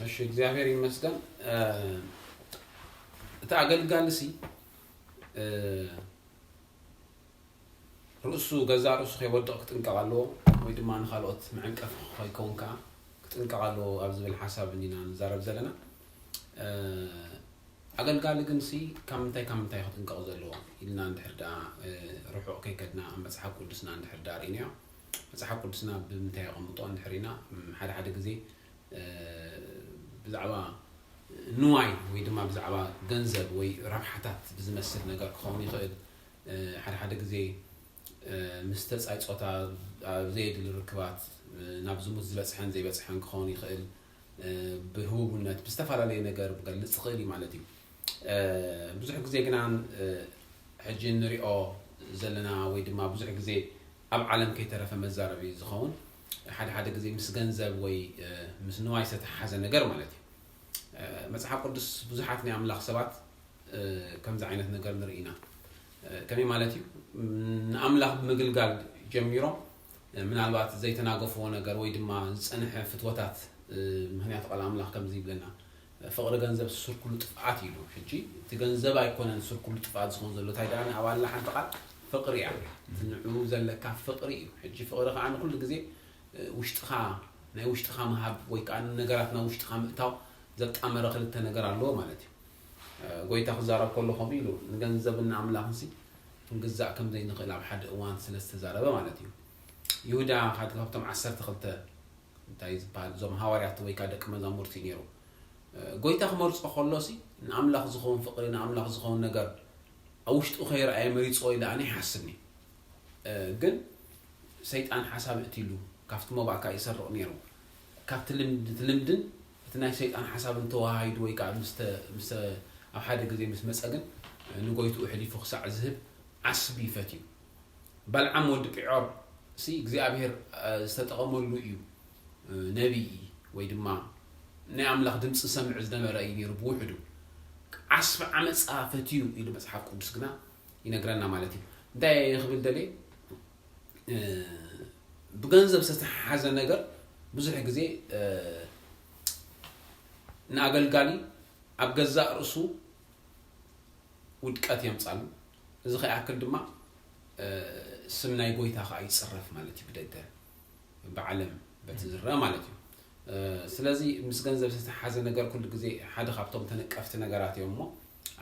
እሺ፣ እግዚኣብሔር ይመስገን። እቲ ኣገልጋሊ ሲ ርእሱ፣ ገዛ ርእሱ ከይወድቕ ክጥንቀቕ ኣለዎ፣ ወይ ድማ ንኻልኦት መዐንቀፊ ከይከውን ከዓ ክጥንቀቕ ኣለዎ ኣብ ዝብል ሓሳብ እንዲና ንዛረብ ዘለና። ኣገልጋሊ ግን ሲ ካብ ምንታይ ካብ ምንታይ ክጥንቀቕ ዘለዎ ኢልና እንድሕር ደኣ ርሑቕ ከይከድና፣ ኣብ መፅሓፍ ቅዱስና እንድሕር ደኣ ርኢናዮ፣ መፅሓፍ ቅዱስና ብምንታይ የቐምጦ እንድሕር ኢና ሓደ ሓደ ግዜ ብዛዕባ ንዋይ ወይ ድማ ብዛዕባ ገንዘብ ወይ ረብሓታት ብዝመስል ነገር ክኸውን ይኽእል። ሓደ ሓደ ግዜ ምስ ተጻይ ጾታ ኣብ ዘየድሊ ርክባት ናብ ዝሙት ዝበጽሐን ዘይበጽሐን ክኸውን ይኽእል። ብህቡብነት ብዝተፈላለየ ነገር ክገልጽ ይኽእል እዩ ማለት እዩ። ብዙሕ ግዜ ግና ሕጂ እንሪኦ ዘለና ወይ ድማ ብዙሕ ግዜ ኣብ ዓለም ከይተረፈ መዛረቢ ዝኸውን ሓደ ሓደ ግዜ ምስ ገንዘብ ወይ ምስ ንዋይ ዝተተሓሓዘ ነገር ማለት እዩ። መፅሓፍ ቅዱስ ብዙሓት ናይ ኣምላኽ ሰባት ከምዚ ዓይነት ነገር ንርኢ ኢና። ከመይ ማለት እዩ? ንኣምላኽ ብምግልጋል ጀሚሮም ምናልባት ዘይተናገፍዎ ነገር ወይ ድማ ዝፀንሐ ፍትወታት ምክንያት ቃል ኣምላኽ ከምዚ ይብለና፣ ፍቕሪ ገንዘብ ስር ኩሉ ጥፍኣት ኢሉ። ሕጂ እቲ ገንዘብ ኣይኮነን ስር ኩሉ ጥፍኣት ዝኾን ዘሎ፣ እንታይ ደኣ ኣብኣ ኣላ ሓንቲ ቃል ፍቕሪ እያ። እቲ ንዕኡ ዘለካ ፍቕሪ እዩ። ሕጂ ፍቕሪ ከዓ ንኩሉ ግዜ ውሽጥኻ፣ ናይ ውሽጥኻ ምሃብ ወይ ከዓ ነገራት ናብ ውሽጥኻ ምእታው ዘጣመረ ክልተ ነገር ኣለዎ ማለት እዩ። ጎይታ ክዛረብ ከሎ ከምኡ ኢሉ ንገንዘብን ንኣምላኽን ሲ ክንግዛእ ከም ዘይንኽእል ኣብ ሓደ እዋን ስለ ዝተዛረበ ማለት እዩ። ይሁዳ ሓደ ካብቶም ዓሰርተ ክልተ እንታይ ዝበሃል እዞም ሃዋርያት ወይ ከዓ ደቂ መዛሙርቲ እዩ ነይሩ። ጎይታ ክመርፆ ከሎ ሲ ንኣምላኽ ዝኸውን ፍቕሪ፣ ንኣምላኽ ዝኸውን ነገር ኣብ ውሽጡ ከይረኣየ መሪፅዎ ኢለ ኣነ ይሓስብኒ። ግን ሰይጣን ሓሳብ እትሉ ካብቲ መባእካ ይሰርቕ ነይሩ። ካብቲ ልምድ- እቲ ልምድን እቲ ናይ ሰይጣን ሓሳብን ተወሃሂዱ ወይ ከዓ ምስ ተ- ምስ ተ- ኣብ ሓደ ግዜ ምስ መፀ ግን ንጎይትኡ ሕሊፉ ክሳዕ ዝህብ ዓስቢ ፈትዩ። በልዓም ወዲ ጲዖር ሲ እግዚኣብሔር ዝተጠቐመሉ እዩ። ነቢይ ወይ ድማ ናይ ኣምላኽ ድምፂ ዝሰምዕ ዝነበረ እዩ ነይሩ ብውሕዱ። ዓስቢ ዓመፃ ፈትዩ ኢሉ መፅሓፍ ቅዱስ ግና ይነግረና ማለት እዩ። እንታይ ክብል ደልየ፣ ብገንዘብ ዝተተሓሓዘ ነገር ብዙሕ ግዜ ንኣገልጋሊ ኣብ ገዛእ ርእሱ ውድቀት የምፃሉ። እዚ ከይኣክል ድማ ስም ናይ ጎይታ ከዓ ይፅረፍ ማለት እዩ ብደገ ብዓለም በቲ ዝረአ ማለት እዩ። ስለዚ ምስ ገንዘብ ዝተተሓዘ ነገር ኩሉ ግዜ ሓደ ካብቶም ተነቀፍቲ ነገራት እዮም እሞ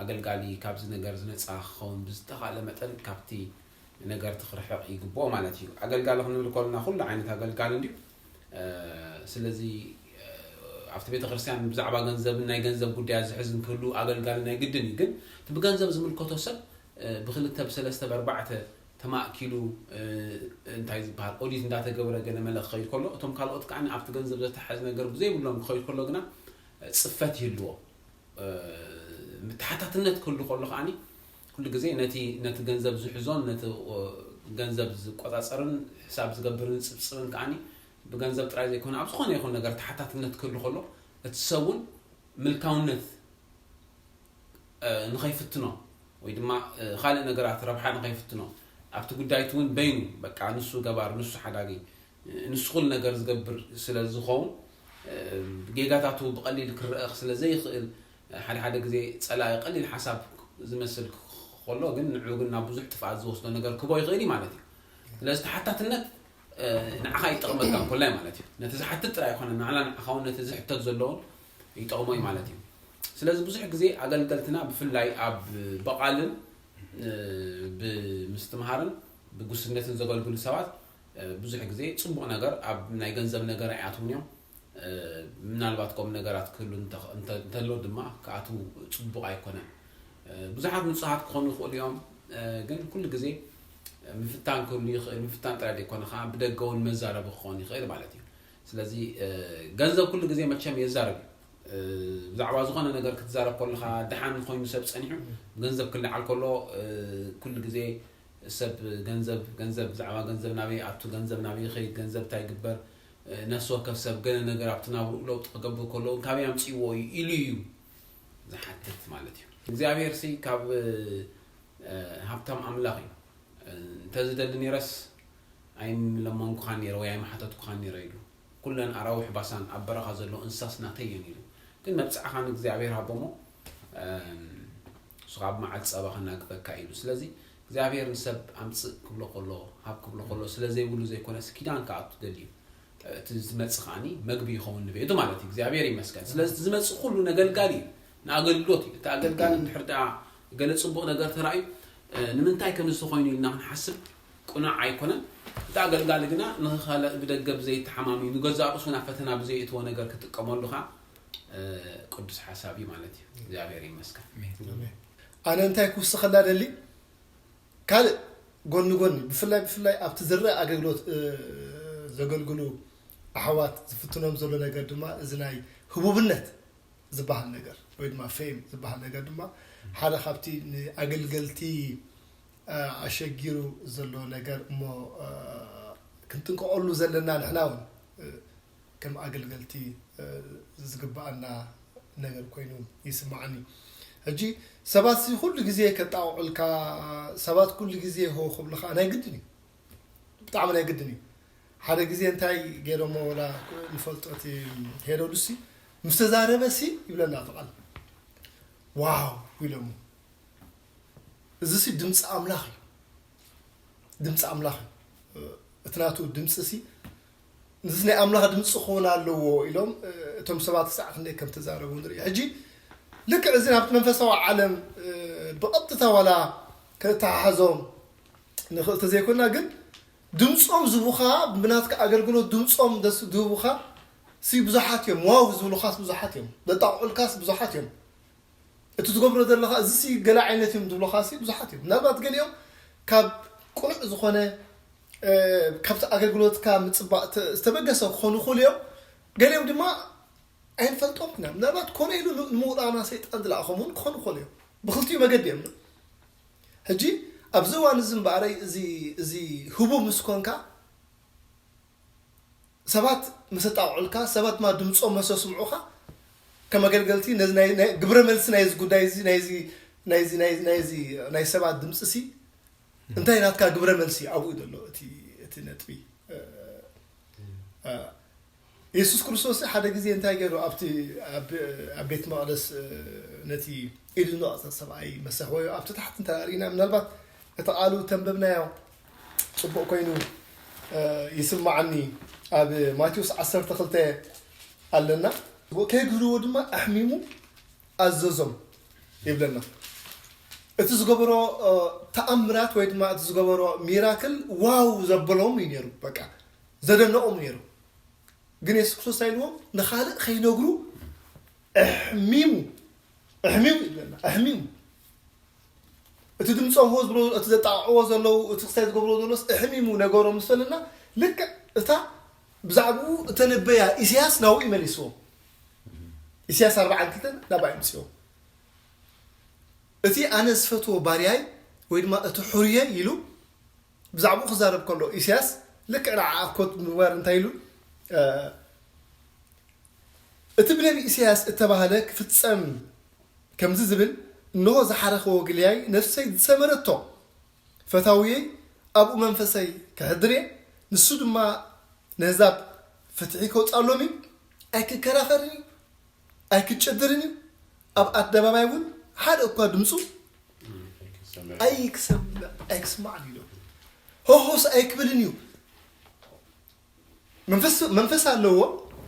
ኣገልጋሊ ካብዚ ነገር ዝነፃ ክኸውን ብዝተኻእለ መጠን ካብቲ ነገርቲ ክርሕቕ ይግብኦ ማለት እዩ። ኣገልጋሊ ክንብል ከለና ኩሉ ዓይነት ኣገልጋሊ እንድዩ። ስለዚ ኣብቲ ቤተክርስትያን ብዛዕባ ገንዘብን ናይ ገንዘብ ጉዳያት ዝሕዝን ክህሉ ኣገልጋሊ ናይ ግድን እዩ። ግን እቲ ብገንዘብ ዝምልከቶ ሰብ ብክልተ ብሰለስተ ብኣርባዕተ ተማእኪሉ እንታይ ዝበሃል ኦዲት እንዳተገበረ ገለ መለ ክኸይድ ከሎ እቶም ካልኦት ከዓ ኣብቲ ገንዘብ ዘተሓዝ ነገር ብዘይብሎም ክኸይድ ከሎ ግና ፅፈት ይህልዎ። ምተሓታትነት ክህሉ ከሎ ከዓኒ ኩሉ ግዜ ነቲ ነቲ ገንዘብ ዝሕዞን ነቲ ገንዘብ ዝቆፃፀርን ሕሳብ ዝገብርን ፅብፅብን ከዓኒ ብገንዘብ ጥራይ ዘይኮነ ኣብ ዝኾነ ይኹን ነገር ተሓታትነት ክህሉ ከሎ እቲ ሰብ እውን ምልካውነት ንኸይፍትኖ ወይ ድማ ካልእ ነገራት ረብሓ ንኸይፍትኖ ኣብቲ ጉዳይቲ እውን በይኑ በቃ ንሱ ገባር ንሱ ሓዳጊ ንሱ ኩሉ ነገር ዝገብር ስለ ዝኸውን ጌጋታቱ ብቐሊል ክረአ ስለ ዘይኽእል ሓደ ሓደ ግዜ ጸላኢ ቀሊል ሓሳብ ዝመስል ከሎ ግን ንዑ ግን ናብ ብዙሕ ጥፍኣት ዝወስዶ ነገር ክቦ ይኽእል እዩ ማለት እዩ። ስለዚ ተሓታትነት ንዓኻ ይጠቕመካ እንኮላይ ማለት እዩ። ነቲ ዝሓትት ጥራይ ይኮነ ንዓላ ንዓኻ እውን ነቲ ዝሕተት ዘለውን ይጠቕሞ እዩ ማለት እዩ። ስለዚ ብዙሕ ግዜ ኣገልገልትና ብፍላይ ኣብ ብቓልን ብምስትምሃርን ብጉስነትን ዘገልግሉ ሰባት ብዙሕ ግዜ ፅቡቕ ነገር ኣብ ናይ ገንዘብ ነገር ኣይኣትውን እዮም። ምናልባት ከምኡ ነገራት ክህሉ እንተሎ ድማ ክኣትው ፅቡቕ ኣይኮነን። ብዙሓት ንፁሃት ክኾኑ ይኽእሉ እዮም። ግን ኩሉ ግዜ ምፍታን ክህሉ ይኽእል። ምፍታን ጥራይ ዘይኮነ ከዓ ብደገ እውን መዛረቢ ክኾን ይኽእል ማለት እዩ። ስለዚ ገንዘብ ኩሉ ግዜ መቸም የዛርብ እዩ። ብዛዕባ ዝኾነ ነገር ክትዛረብ ከለኻ ደሓን ኮይኑ ሰብ ፀኒሑ ገንዘብ ክልዓል ከሎ ኩሉ ግዜ ሰብ ገንዘብ ገንዘብ ብዛዕባ ገንዘብ ናበይ ኣቱ ገንዘብ ናበይ ይኸይድ ገንዘብ እንታይ ይግበር ነፍሲ ወከፍ ሰብ ገለ ነገር ኣብቲ ናብርኡ ለውጢ ክገብር ከሎ እውን ካበይ ኣምፅእዎ እዩ ኢሉ እዩ ዝሓትት ማለት እዩ። እግዚኣብሔር ሲ ካብ ሃብታም ኣምላኽ እዩ። እንተዝደሊ ነይረስ ኣይምለመንኩኻን ነይረ ወይ ኣይምሓተትኩኻን ነይረ ኢሉ ኩለን ኣራዊሕ ባሳን ኣብ በረኻ ዘለዉ እንስሳስ ናተይ እየን ኢሉ። ግን መብጽዓኻ ንእግዚኣብሔር ሃቦሞ፣ እም፣ ንሱ ኻብ መዓልቲ ጸባ ኸናግፈካ ኢሉ። ስለዚ እግዚኣብሔር ንሰብ ኣምጽእ ክብሎ ከሎ፣ ሃብ ክብሎ ከሎ ስለ ዘይብሉ ዘይኮነስ፣ ኪዳን ክኣቱ ደልዩ። እቲ ዝመጽእ ከኣኒ መግቢ ይኸውን ንቤቱ ማለት እዩ። እግዚኣብሔር ይመስገን። ስለዚ እቲ ዝመጽእ ኩሉ ነገልጋሊ እዩ። ንኣገልግሎት እዩ። እቲ ኣገልጋሊ እንድሕር ደኣ ገለ ጽቡቕ ነገር ተራእዩ፣ እ፣ ንምንታይ ከም ዝተኾይኑ ኢልና ክንሓስብ ቅኑዕ ኣይኮነን። እቲ ኣገልጋሊ ግና ንኻልእ ብደገ ብዘይተሓማምዩ፣ ንገዛእ ርእሱ ናብ ፈተና ብዘይእትዎ ነገር ክጥቀመሉ ኸኣ፣ እ፣ ቅዱስ ሓሳብ እዩ ማለት እዩ። እግዚኣብሔር ይመስገን። ኣሜን። ኣነ እንታይ ክውስኸላ ደሊ፣ ካልእ ጎኒ ጎኒ፣ ብፍላይ ብፍላይ ኣብቲ ዝረአ ኣገልግሎት፣ እ፣ ዘገልግሉ ኣሕዋት ዝፍትኖም ዘሎ ነገር ድማ እዚ ናይ ህቡብነት ዝበሃል ነገር ወይ ድማ ፌም ዝበሃል ነገር ድማ ሓደ ካብቲ ንኣገልገልቲ፣ እ፣ ኣሸጊሩ ዘሎ ነገር እሞ፣ እ፣ ክንጥንቀቐሉ ዘለና ንሕና እውን፣ እ፣ ከም ኣገልገልቲ፣ እ፣ ዝግብኣና ነገር ኮይኑ ይስምዓኒ። ሕጂ ሰባት እዚ ኩሉ ግዜ ከጣቕዑልካ፣ ሰባት ኩሉ ግዜ ሆ ክብልኻ ናይ ግድን እዩ። ብጣዕሚ ናይ ግድን እዩ። ሓደ ግዜ እንታይ ገይሮሞ ወላ ንፈልጦ እቲ ሄሮድስ ሲ ምስ ተዛረበ ሲ ይብለና እቲ ቃል፣ "ዋው!" ኢሎሞ። እዚ ሲ ድምፂ ኣምላኽ እዩ። ድምፂ ኣምላኽ እዩ። እቲ ናቱ ድምፂ ሲ፣ እዚ ናይ ኣምላኽ ድምፂ ክኸውን ኣለዎ ኢሎም፣ እ፣ እቶም ሰባት ክሳዕ ክንደይ ከም ተዛረቡ ንርኢ። ሕጂ ልክዕ እዚ ናብቲ መንፈሳዊ ዓለም፣ እ፣ ብቐጥታ ዋላ ከተተሓሕዞ ንኽእል ተዘይኮንና፣ ግን ድምፆም ዝቡኻ፣ ብናትካ ኣገልግሎት ድምፆም ደስ ዝህቡኻ ሲ ብዙሓት እዮም። ዋው ዝብሉኻስ ብዙሓት እዮም። ዘጣቕዑልካስ ብዙሓት እዮም። እቲ ትገብሮ ዘለኻ እዚ ሲ ገለ ዓይነት እዮም ዝብሉኻ ሲ ብዙሓት እዮም። ምናልባት ገሊኦም ካብ ቅኑዕ ዝኾነ፣ እ፣ ካብቲ ኣገልግሎትካ ምጽባቕ ተ-፣ ዝተበገሰ ክኾኑ ይኽእሉ እዮም። ገሊኦም ድማ ኣይንፈልጦም ኢና። ምናልባት ኮነ ኢሉ ን-፣ ንምውዳና ሰይጣን ዝለኣኾም እውን ክኾኑ ይኽእሉ እዮም። ብኽልቲኡ መገዲ እዮም። ሕጂ ኣብዚ እዋን እዚ እምበኣረይ እዚ፣ እዚ ህቡብ ምስ ኮንካ፣ ሰባት ምስ ኣጣቕዑልካ፣ ሰባት ድማ ድምፆም መስ ኣስምዑኻ፣ ከም ኣገልገልቲ ነዚ ናይ፣ ናይ ግብረ መልሲ ናይዚ ጉዳይ እዚ፣ ናይዚ፣ ናይዚ፣ ናይዚ፣ ናይዚ ናይ ሰባት ድምፂ ሲ እንታይ ናትካ ግብረ መልሲ ኣብኡ እዩ ዘሎ እቲ፣ እቲ ነጥቢ። እ፣ እ፣ የሱስ ክርስቶስ ሓደ ግዜ እንታይ ገይሩ ኣብቲ፣ ኣብ፣ ኣብ ቤት መቕደስ፣ እ፣ ነቲ ኢዱ ዝነቐጸ ሰብኣይ መሰሕወዮ ኣብቲ ታሕቲ እንተ ርኢና፣ ምናልባት እቲ ቃሉ ተንበብናዮ ጽቡቕ ኮይኑ፣ እ፣ ይስምዓኒ። ኣብ ማቴዎስ ዓሰርተ ክልተ ኣለና። ከይግህርዎ ድማ ኣሕሚሙ ኣዘዞም ይብለና። እቲ ዝገበሮ፣ እ፣ ተኣምራት ወይ ድማ እቲ ዝገበሮ ሚራክል ዋው ዘበሎም እዩ ነይሩ። በቃ ዘደነቖም ነይሩ። ግን የሱስ ክርስቶስ እንታይ ኢልዎም? ንኻልእ ከይነግሩ ኣሕሚሙ፣ ኣሕሚሙ ይብለና፣ ኣሕሚሙ። እቲ ድምፆም ሆ ዝብሎ፣ እቲ ዘጣቕዕዎ ዘለዉ፣ እቲ ክስታይ ዝገብርዎ ዘሎስ ኣሕሚሙ ነገሮም ምስ በለና፣ ልክዕ እታ ብዛዕባኡ እተነበያ ኢሳያስ ናብኡ ይመሊስዎም። ኢሳያስ ኣርብዓን ክልተን ናብኣ ይምፅዎም። እቲ ኣነ ዝፈትዎ ባርያይ ወይ ድማ እቲ ሕሩየይ ኢሉ ብዛዕባኡ ክዛረብ ከሎ ኢሳያስ ልክዕ ንዓኣ ኮት ምግባር እንታይ ኢሉ? እ፣ እቲ ብነቢ ኢሳያስ እተባህለ ክፍጸም ከምዚ ዝብል፣ "እንሆ ዝሓረኸ ወግልያይ ነፍሰይ ዝሰመረቶ ፈታውየይ ኣብኡ መንፈሰይ ከሕድር እየ፣ ንሱ ድማ ነህዛብ ፍትሒ ከውጻሎም እዩ፣ ኣይክከራኸርን እዩ፣ ኣይክጨድርን እዩ፣ ኣብ ኣደባባይ እውን ሓደ እኳ ድምፁ ኣይክሰምዕ፣ ኣይክስማዕን እዩ ኢሎም። ሆሆስ ኣይክብልን እዩ። መንፈስ፣ መንፈስ ኣለዎ፣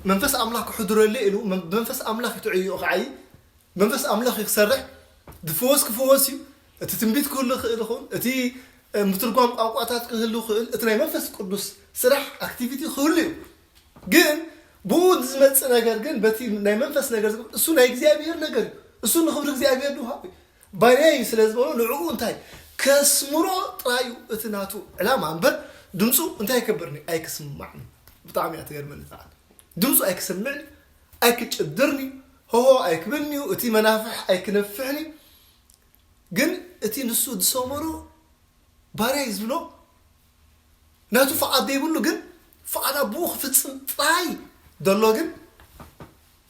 መንፈስ ኣምላኽ ክሕድረሉ ኢሉ፣ መን-፣ መንፈስ ኣምላኽ እዩ ትዕይኡ ክዓይ፣ መንፈስ ኣምላኽ እዩ ክሰርሕ፣ ዝፍወስ ክፍወስ እዩ፣ እቲ ትንቢት ክህሉ ይኽእል ይኸውን፣ እቲ፣ እ፣ ምትርጓም ቋንቋታት ክህሉ ይኽእል፣ እቲ ናይ መንፈስ ቅዱስ ስራሕ፣ ኣክቲቪቲ ክህሉ እዩ። ግን ብኡ ዝመጽእ ነገር ግን፣ በቲ ናይ መንፈስ ነገር ዝግበር፣ እሱ ናይ እግዚኣብሔር ነገር እዩ። እሱ ንኽብሪ እግዚኣብሔር ድውሃብ እዩ። ባርያይ ስለ ዝበሎ ንዕኡ እንታይ ከስምሮ ጥራይ እዩ እቲ ናቱ ዕላማ እምበር፣ ድምፁ እንታይ ይከብርኒ? ኣይክስማዕኒ። ብጣዕሚ እያ ትገርመኒ እዛ ቃል። ድምፁ ኣይክስምዕኒ፣ ኣይክጭድርኒ፣ ሆሆ ኣይክብልኒ እዩ፣ እቲ መናፍሕ ኣይክነፍሕኒ። ግን እቲ ንሱ ዝሰመሮ ባርያይ ዝብሎ ናቱ ፍቓድ ዘይብሉ፣ ግን ፍቓድ ኣቦኡ ክፍጽም ጥራይ ዘሎ፣ ግን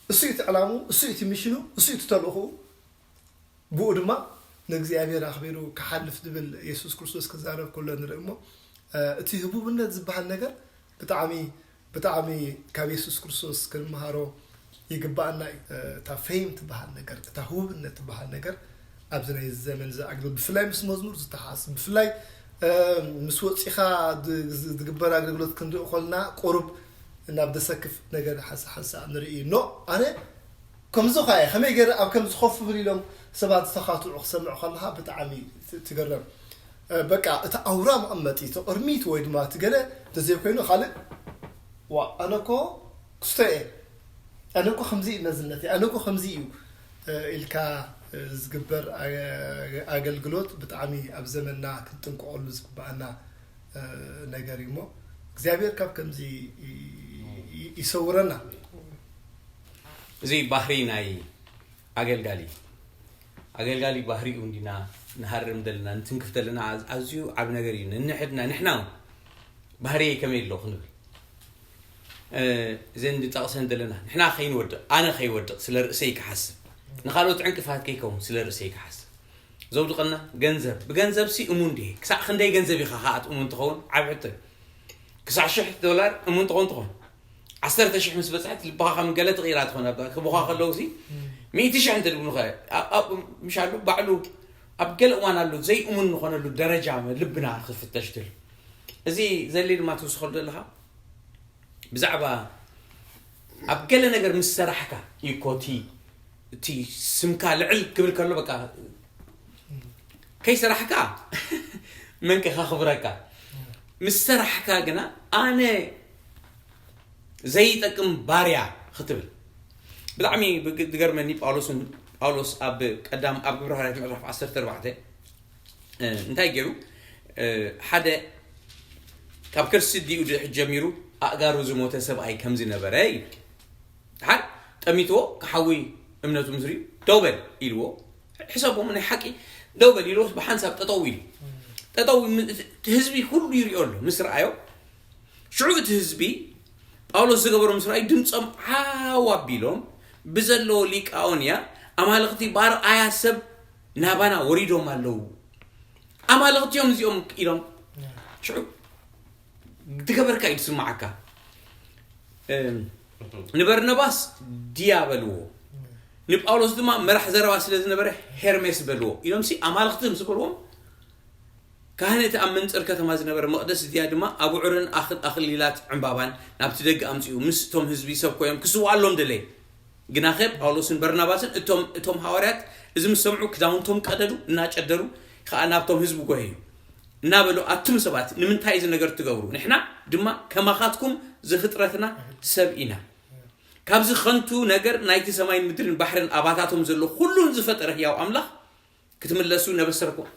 እሱ እዩ እቲ ዕላምኡ፣ እሱ እዩ እቲ ሚሽኑ፣ እሱ እዩ እቲ ተልእኾኡ። ብኡ ድማ ንእግዚኣብሔር ኣኽቢሩ ክሓልፍ ዝብል የሱስ ክርስቶስ ክዛረብ ከሎ ንርኢ እሞ፣ እ፣ እቲ ህቡብነት ዝበሃል ነገር ብጣዕሚ፣ ብጣዕሚ ካብ የሱስ ክርስቶስ ክንመሃሮ ይግባኣና እዩ። እታ ፌም ትበሃል ነገር፣ እታ ህቡብነት ትበሃል ነገር ኣብዚ ናይ ዘመን እዚ ኣገልግሎት ብፍላይ ምስ መዝሙር ዝተሓስ ብፍላይ ምስ ወፂኻ ዝግበር ኣገልግሎት ክንርኢ ከልና ቁሩብ ናብ ደሰክፍ ነገር ሓንሳ ሓንሳ ንርኢ ኖ ኣነ ከምዚ ኸዓ ከመይ ገይረ ኣብ ከምዚ ኮፍ ብል ኢሎም ሰባት ዝተኻትዑ ክሰምዕ ከለኻ ብጣዕሚ ትገረም። በቃ እቲ ኣውራ መቐመጢ እቲ ቅርሚት ወይ ድማ እቲ ገለ እንተዘይኮይኑ ካልእ ዋ ኣነ እኮ ክስቶ እየ ኣነ እኮ ከምዚ እዩ መዝነት ኣነ እኮ ከምዚ እዩ ኢልካ ዝግበር ኣገልግሎት ብጣዕሚ ኣብ ዘመንና ክንጥንቀቐሉ ዝግባኣና ነገር እዩ እሞ እግዚኣብሔር ካብ ከምዚ ይሰውረና። እዚ ባህሪ ናይ ኣገልጋሊ ኣገልጋሊ ባህሪኡ እንዲና ንሃርም ዘለና ንትንክፍ ዘለና ኣዝዩ ዓብ ነገር እዩ ንንሕድና ንሕና ባህርየይ ከመይ ኣሎ ክንብል እዘን ዝጠቕሰን ዘለና ንሕና ከይንወድቕ ኣነ ከይወድቕ ስለ ርእሰይ ክሓስብ ንካልኦት ዕንቅፋት ከይከውን ስለ ርእሰይ ክሓስብ ዘውድቐና ገንዘብ ብገንዘብ ሲ እሙን ድየ ክሳዕ ክንደይ ገንዘብ ኢኻ ከኣት እሙን ትኸውን ዓብ ሕቶ ክሳዕ ሽሕ ዶላር እሙን ትኸውን ትኾን ዓሰርተ ሽሕ ምስ በፅሐት ልብኻ ከም ገለ ትቕይራ ትኾን ኣብ ክቡኻ ከለዉ ሲ ሚእቲ ሽሕ እንተ ድብሉኸ ምሻሉ ባዕሉ ኣብ ገለ እዋን ኣሎ ዘይእሙን ንኾነሉ ደረጃ ልብና ክፍተሽ ትል እዚ ዘሊ ድማ ትውስኸሉ ዘለኻ ብዛዕባ ኣብ ገለ ነገር ምስ ሰራሕካ ይኮቲ እቲ ስምካ ልዕል ክብል ከሎ በቃ ከይሰራሕካ መንቀ ከኽብረካ ምስ ሰራሕካ ግና ኣነ ዘይጠቅም ባርያ ክትብል ብጣዕሚ ዝገርመኒ ጳውሎስን ጳውሎስ ኣብ ቀዳም ኣብ ግብረ ሃዋርያት ምዕራፍ ዓሰርተ ኣርባዕተ እንታይ ገይሩ ሓደ ካብ ከርሲ ዲኡ ድሕጅ ጀሚሩ ኣእጋሩ ዝሞተ ሰብኣይ ከምዝነበረ እዩ ድሓር ጠሚትዎ ክሓዊ እምነቱ ምስሪኡ ደው በል ኢልዎ ሕሰቦም ናይ ሓቂ ደው በል ኢልዎ ብሓንሳብ ጠጠው ኢሉ ጠጠው ህዝቢ ኩሉ ይሪኦ ኣሎ ምስ ረኣዮ ሽዑ እቲ ህዝቢ ጳውሎስ ዝገበሮ ምስ ረኣዩ ድምፆም ዓው ኣቢሎም ብዘለዎ ሊቃኦንያ ኣማልኽቲ ባርኣያ ሰብ ናባና ወሪዶም ኣለዉ ኣማልኽቲ እዮም እዚኦም ኢሎም ሽዑ ዝገበርካ እዩ ዝስማዓካ ንበርነባስ ድያ በልዎ ንጳውሎስ ድማ መራሕ ዘረባ ስለ ዝነበረ ሄርሜስ በልዎ ኢሎም ሲ ኣማልኽቲ ምስ በልዎም ካህን እቲ ኣብ መንጽር ከተማ ዝነበረ መቕደስ ድያ ድማ ኣቡዑርን ኣኽሊላት ዕምባባን ናብቲ ደገ ኣምጺኡ ምስ እቶም ህዝቢ ሰብ ኮይኖም ክስውኣሎም ደለየ ግናኸ ጳውሎስን በርናባስን እቶም እቶም ሃዋርያት እዚ ምስ ሰምዑ ክዳውንቶም ቀደዱ እናጨደሩ ከዓ ናብቶም ህዝቢ ጎየዩ እናበሉ ኣቱም ሰባት ንምንታይ እዚ ነገር ትገብሩ ንሕና ድማ ከማኻትኩም ዝፍጥረትና ሰብ ኢና ካብዚ ኸንቱ ነገር ናይቲ ሰማይን ምድርን ባሕርን ኣባታቶም ዘሎ ኩሉን ዝፈጠረ ህያው ኣምላኽ ክትምለሱ ነበሰርኩም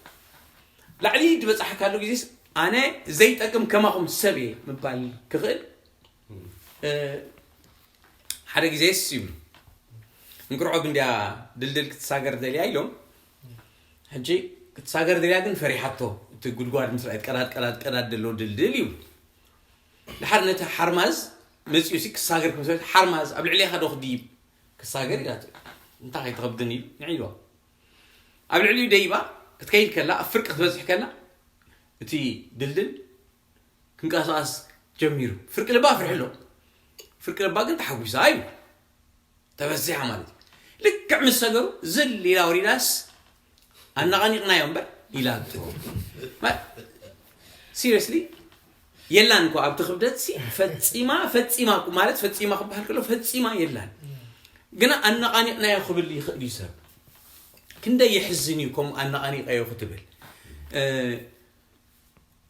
ላዕሊ ዝበፃሓካሉ ግዜስ ኣነ ዘይጠቅም ከማኹም ሰብ እየ ምባል ክኽእል ሓደ ግዜስ ይብሉ እንቅርዖ ግንድያ ድልድል ክትሳገር ደልያ ኢሎም ሕጂ ክትሳገር ደልያ ግን ፈሪሓቶ እቲ ጉድጓድ ምስ ረኣየት ቀዳድ ቀዳድ ቀዳድ ደሎ ድልድል ይብሉ ድሓር ነቲ ሓርማዝ መፂኡ ሲ ክሳገር ክምሰለት ሓርማዝ ኣብ ልዕሊኻ ዶ ክድይብ ክሳገር ኢላቶ እንታይ ከይትኸብድን ኢሉ ንዒልዋ ኣብ ልዕሊኡ ደይባ ክትከይድ ከላ ኣብ ፍርቂ ክትበፅሕ ከላ እቲ ድልድል ክንቀሳቀስ ጀሚሩ ፍርቂ ልባ ፍርሒ ኣሎ ፍርቂ ልባ ግን ተሓጒሳ እዩ ተበዚሓ ማለት እዩ ልክዕ ምስ ሰገሩ ዝል ኢላ ወሪዳስ ኣናቓኒቕናዮ እምበር ኢላ seriously የላን እኮ ኣብቲ ክብደት ሲ ፈፂማ ፈፂማ ማለት ፈፂማ ክበሃል ከሎ ፈፂማ የላን ግና ኣናቓኒቕናዮ ክብል ይኽእል እዩ ሰብ ክንደይ የሕዝን እዩ ከምኡ ኣናቓኒቐዮ ክትብል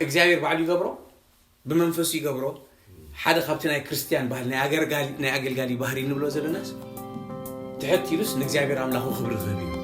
እግዚኣብሔር ባዕሉ ይገብሮ ብመንፈሱ ይገብሮ ሓደ ካብቲ ናይ ክርስትያን ባህል ናይ ኣገልጋሊ ናይ ኣገልጋሊ ባህሪ ንብሎ ዘለናስ ትሕት ኢሉስ ንእግዚኣብሔር ኣምላኹ ክብሪ ዝህብ እዩ